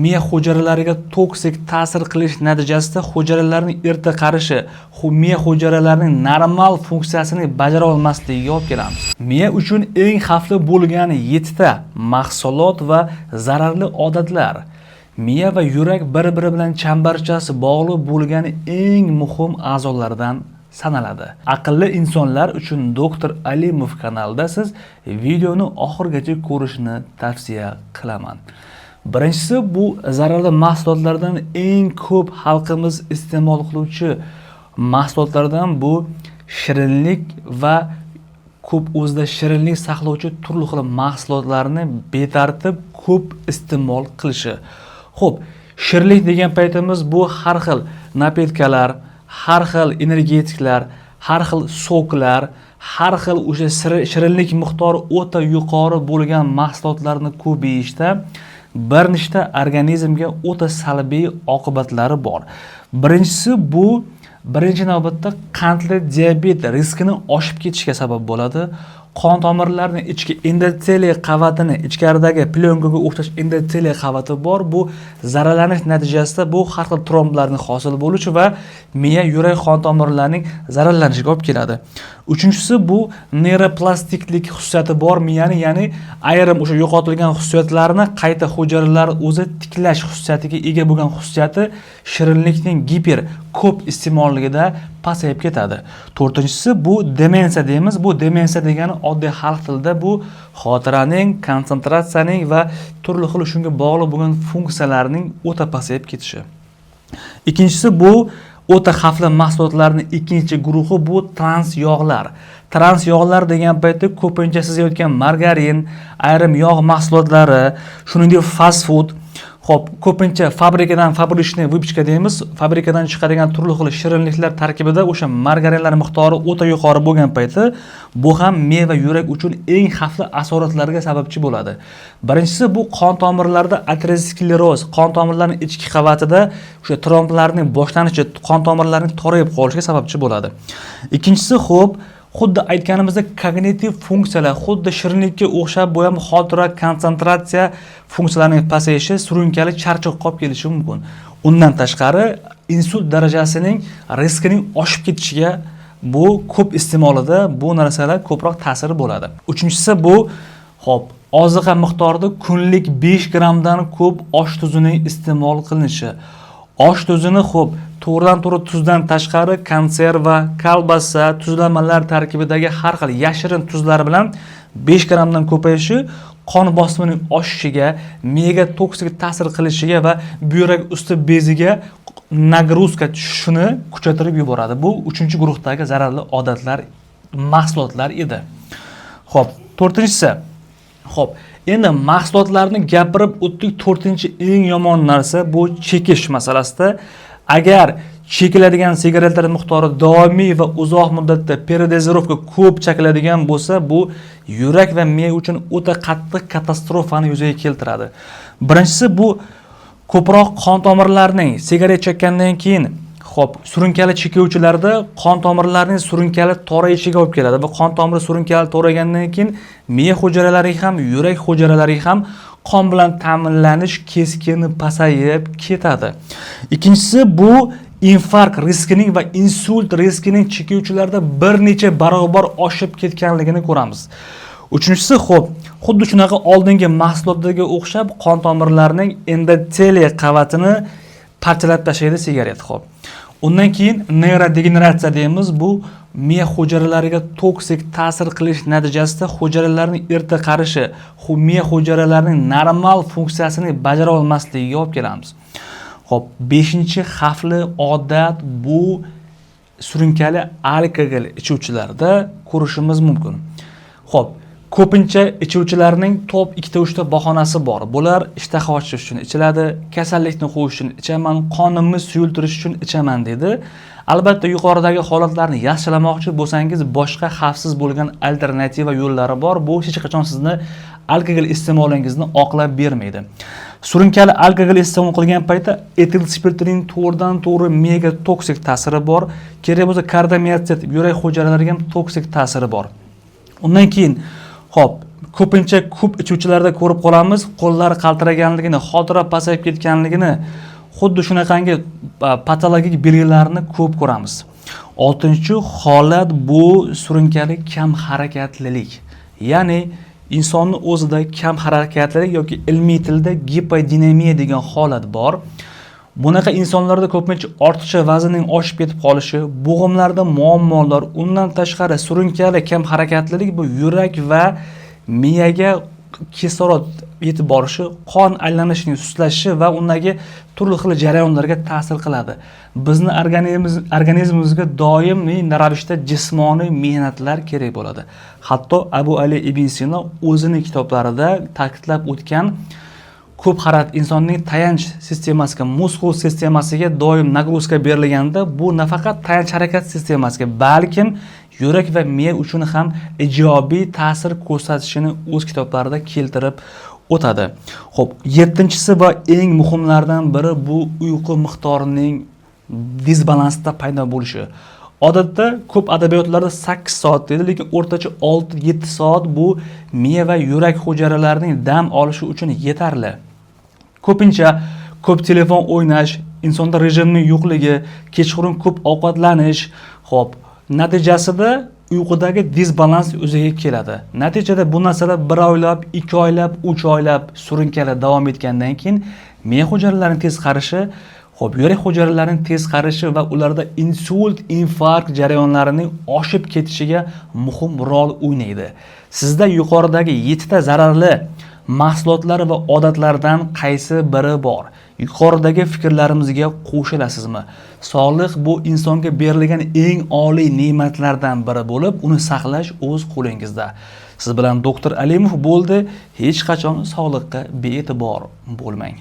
Miya hujayralariga toksik ta'sir qilish natijasida hujayralarning erta qarishi, miya hujayralarining normal funksiyasini bajara olmasligiga olib kelamiz. Miya uchun eng xavfli bo'lgan 7 ta mahsulot va zararli odatlar. Miya va yurak bir-biri bilan chambarchas bog'liq bo'lgan eng muhim a'zolardan sanaladi. Aqlli insonlar uchun Doktor Alimov kanalida siz videoni oxirigacha ko'rishni tavsiya qilaman. Birinchisi, bu zararli mahsulotlardan eng ko'p xalqimiz iste'mol qiluvchi mahsulotlardan bu shirinlik va ko'p o'zida shirinlik saqlovchi turli xil mahsulotlarni betartib ko'p iste'mol qilishi. Xo'p, shirinlik degan paytimiz bu har xil напитка lar, har xil energetiklar, har xil сок lar, har xil o'sha shirinlik miqdori o'ta yuqori bo'lgan mahsulotlarni ko'p yeyishda bir nechta organizmga o'ta salbiy oqibatlari bor. Birinchisi, bu birinchi navbatda qandli diabet riskini oshib ketishiga sabab bo'ladi. Qon tomirlarining ichki endoteliy qavatini, ichkaridagi plyonkaga o'xshash endoteliy qavati bor. Bu zararlanish natijasida bu har xil tromblarning hosil bo'lishi va miya, yurak, qon tomirlarining zararlanishiga olib keladi. Uchinchisi, bu neyroplastiklik xususiyati bor miyani, ya'ni ayrim o'sha yo'qotilgan xususiyatlarni qayta hujayralar o'zi tiklash xususiyatiga ega bo'lgan xususiyati shirinlikning giper ko'p iste'molligida pasayib ketadi. To'rtinchisi, bu demensiya deymiz. Bu demensiya degani oddiy xalq tilida bu xotiraning, konsentratsiyaning va turli xil shunga bog'liq bo'lgan funksiyalarning o'ta pasayib ketishi. Ikkinchisi, bu o'ta xavfli mahsulotlarning ikkinchi guruhi bu trans yog'lar. Trans yog'lar degan paytda ko'pincha siz yeyotgan margarin, ayrim yog' mahsulotlari, shuningdek fast food. Xo'p, ko'pincha fabrikadan, фабричный выпечка deymiz, fabrikadan chiqadigan turli xil shirinliklar tarkibida o'sha margarinlar miqdori o'ta yuqori bo'lgan payti bu ham miya va yurak uchun eng xavfli asoratlarga sababchi bo'ladi. Birinchisi, bu qon tomirlarida ateroskleroz, qon tomirlarining ichki qavatida o'sha tromblarning boshlanishi, qon tomirlarining torayib qolishiga sababchi bo'ladi. Ikkinchisi, xo'p, xuddi aytganimizdek kognitiv funksiyalar, xuddi shirinlikka o'xshab bu ham xotira, konsentratsiya funksiyalarining pasayishi, surunkali charchoqqa olib kelishi mumkin. Undan tashqari insult darajasining riskining oshib ketishiga bu ko'p iste'molida bu narsalar ko'proq ta'siri bo'ladi. Uchinchisi, bu, xo'p, oziqa miqdorida kunlik 5 grammdan ko'p osh tuzining iste'mol qilinishi. Osh tuzini, xo'p, to'g'ridan to'g'ri tuzdan tashqari konserva, kolbasa, tuzlamalar tarkibidagi har xil yashirin tuzlar bilan 5 grammdan ko'payishi qon bosimining oshishiga, miyaga toksik ta'sir qilishiga va buyrak usti beziga нагрузка tushishini kuchaytirib yuboradi. Bu uchinchi guruhdagi zararli odatlar, mahsulotlar edi. Xo'p, to'rtinchisi. Xo'p, endi mahsulotlarni gapirib o'tdik. To'rtinchi eng yomon narsa bu chekish masalasida. Agar chekiladigan sigaretlar miqdori doimiy va uzoq muddatda, передозировка, ko'p chekiladigan bo'lsa, bu yurak va miya uchun o'ta qattiq katastrofani yuzaga keltiradi. Birinchisi, bu ko'proq qon tomirlarining sigaret chekkandan keyin, xo'p, surunkali chekuvchilarda qon tomirlarining surunkali torayishiga olib keladi va qon tomiri surunkali toraygandan keyin miya hujayralariga ham, yurak hujayralariga ham qon bilan ta'minlanish keskin pasayib ketadi. Ikkinchisi, bu infarkt riskining va insult riskining chekuvchilarda bir necha barobar oshib ketganligini ko'ramiz. Uchinchisi, xo'p, xuddi shunaqa oldingi mahsulotlarga o'xshab qon tomirlarining endoteliy qavatini parchalab tashlaydi sigaret, xo'p. Undan keyin neyrodegeneratsiya deymiz. Bu miya hujayralariga toksik ta'sir qilish natijasida hujayralarning erta qarishi, miya hujayralarining normal funksiyasini bajara olmasligiga olib kelamiz. Xo'p, beshinchi xavfli odat bu surunkali alkogol ichuvchilarda ko'rishimiz mumkin. Xo'p, ko'pincha ichuvchilarning top ikkita, uchta bahonasi bor. Bular ishtaha ochish uchun ichiladi, kasallikni quvish uchun ichaman, qonimni suyultirish uchun ichaman deydi. Albatta, yuqoridagi holatlarni yaxshilamoqchi bo'lsangiz, boshqa xavfsiz bo'lgan alternativa yo'llari bor. Bu hech qachon sizni alkogol iste'molingizni oqlab bermaydi. Surunkali alkogol iste'mol qilgan paytda etil spirtining to'g'ridan to'g'ri miyaga toksik ta'siri bor. Kerak bo'lsa, kardiomiosit, yurak hujayralariga ham toksik ta'siri bor. Undan keyin, xo'p, Ko'pincha ko'p ichuvchilarda ko'rib qolamiz, qo'llari qaltiraganligini, xotira pasayib ketganligini, xuddi shunaqangi patologik belgilarni ko'p ko'ramiz. Oltinchi holat bu surunkali kam harakatlilik. Ya'ni insonni o'zida kam harakatlilik yoki ilmiy tilda gipodinamiya degan holat bor. Bunaqa insonlarda ko'pincha ortiqcha vaznning oshib ketib qolishi, bo'g'imlarda muammolar, undan tashqari surunkali kam harakatlilik bu yurak va miyaga kislorod yetib borishi, qon aylanishining sustlashishi va undagi turli xil jarayonlarga ta'sir qiladi. Bizni organizmimizga doimiy ravishda jismoniy mehnatlar kerak bo'ladi. Hatto Abu Ali ibn Sino o'zini kitoblarida ta'kidlab o'tgan, ko'p harakat insonning tayanch sistemasiga, muskul sistemasiga doim нагрузка berilganda, bu nafaqat tayanch harakat sistemasiga, balkim yurak va miya uchun ham ijobiy ta'sir ko'rsatishini o'z kitoblarida keltirib o'tadi. Xo'p, yettinchisi va eng muhimlaridan biri bu uyqu miqdorining disbalansda paydo bo'lishi. Odatda ko'p adabiyotlarda 8 soat deydi, lekin o'rtacha 6-7 soat bu miya va yurak hujayralarining dam olishi uchun yetarli. Ko'pincha ko'p telefon o'ynash, insonda rejimning yo'qligi, kechqurun ko'p ovqatlanish, xo'p, natijasida uyqudagi disbalans yuzaga keladi. Natijada bu narsalar 1 oylab, 2 oylab, 3 oylab surunkali davom etgandan keyin miya hujayralarining tez qarishi, xo'p, yurak hujayralarining tez qarishi va ularda insult, infarkt jarayonlarining oshib ketishiga muhim rol o'ynaydi. Sizda yuqoridagi 7 ta zararli mahsulotlar va odatlardan qaysi biri bor? Yuqoridagi fikrlarimizga qo'shilasizmi? Sog'liq bu insonga berilgan eng oliy ne'matlardan biri bo'lib, uni saqlash o'z qo'lingizda. Siz bilan doktor Alimov bo'ldi. Hech qachon sog'liqqa bee'tibor bo'lmang.